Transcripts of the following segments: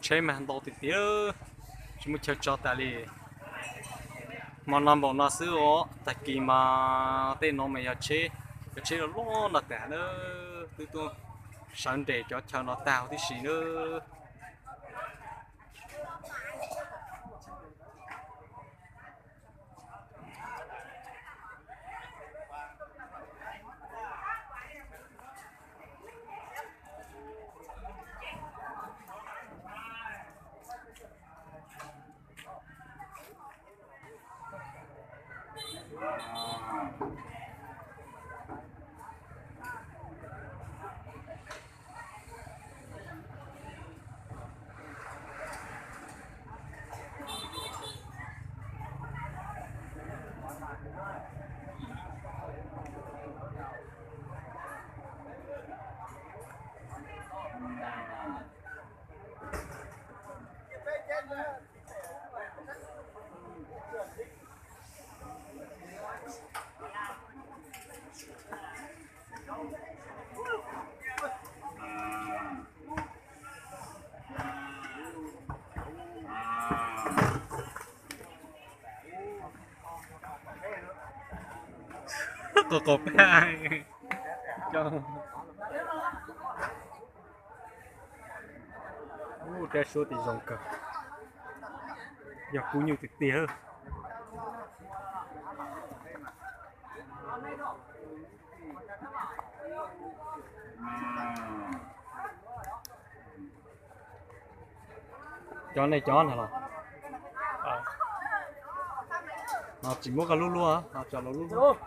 Tsheb mas ntau tiag tiag, tsis muaj chaw tso tas li. Hmo no npaum no xwb os, tag kis mas tej no mas yog tsheb, cov tsheb loj loj no tas na, twb tuaj sawv nres cov chaw no tag huv tib si na. Qos qos paj. Ub, rab suab tias zoo kawg, yog kub nyuj tiag tiag. Cov nej cov na los? Tsis muab koj lub lub, tso lub lub.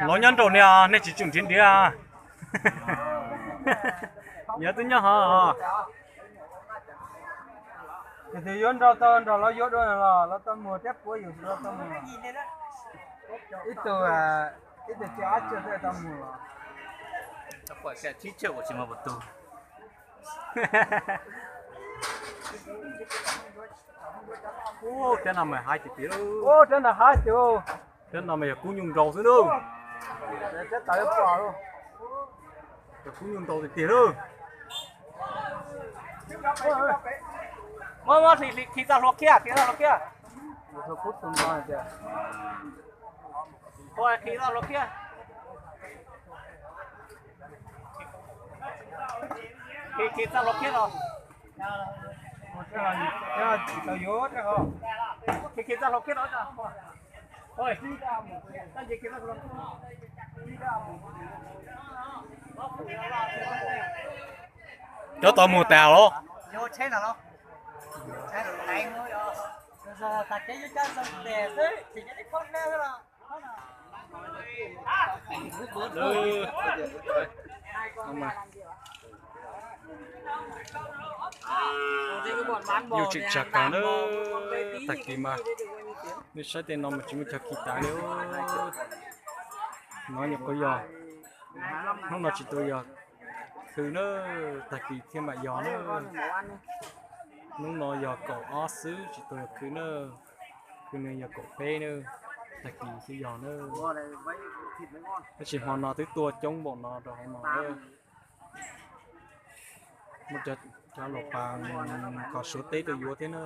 Lov nyob nraum ni, nej tsis tsum nrhiav nrhiav. Yog twb nyob hov. Tus twg yuav nrog tau nrog lawv yuav dua los lawv tau mus thiab, puab yus tsis tau mus. Ib tug, ib tug tsis ob tug tau mus los. Ub, rab no mas haib tiag tiag. Ub, rab no haib tiag. Rab no mas yog kub nyuj nrau xwb lauj. Yog kub nyuj nrau tiag tiag lauj. Muab, muab khi txoj hlua kiag, khi txoj hlua kiag. Khi txoj hlua kiag. Khi, khi txoj hlua kiag los. Khi, khi txoj hlua kiag los. Cov tau mus tas los? Yus tseem tsam kawg na, tag kis mas nej saib tej no mas tsis muaj chaw khi tas li. No nyuam qhuav yog, hnub no tsis tau yog khw na, tag kis thiaj mam yog na. Hnub no yog kaum ob xwb tsis tau yog khw na, khw no yog kaum peb na, tag kis thiaj yog na. Tab sis hmo no twb tuaj coob npaum no rau hauv no na. Muab cov los pas kom Suav teb tuaj yuav thiab na.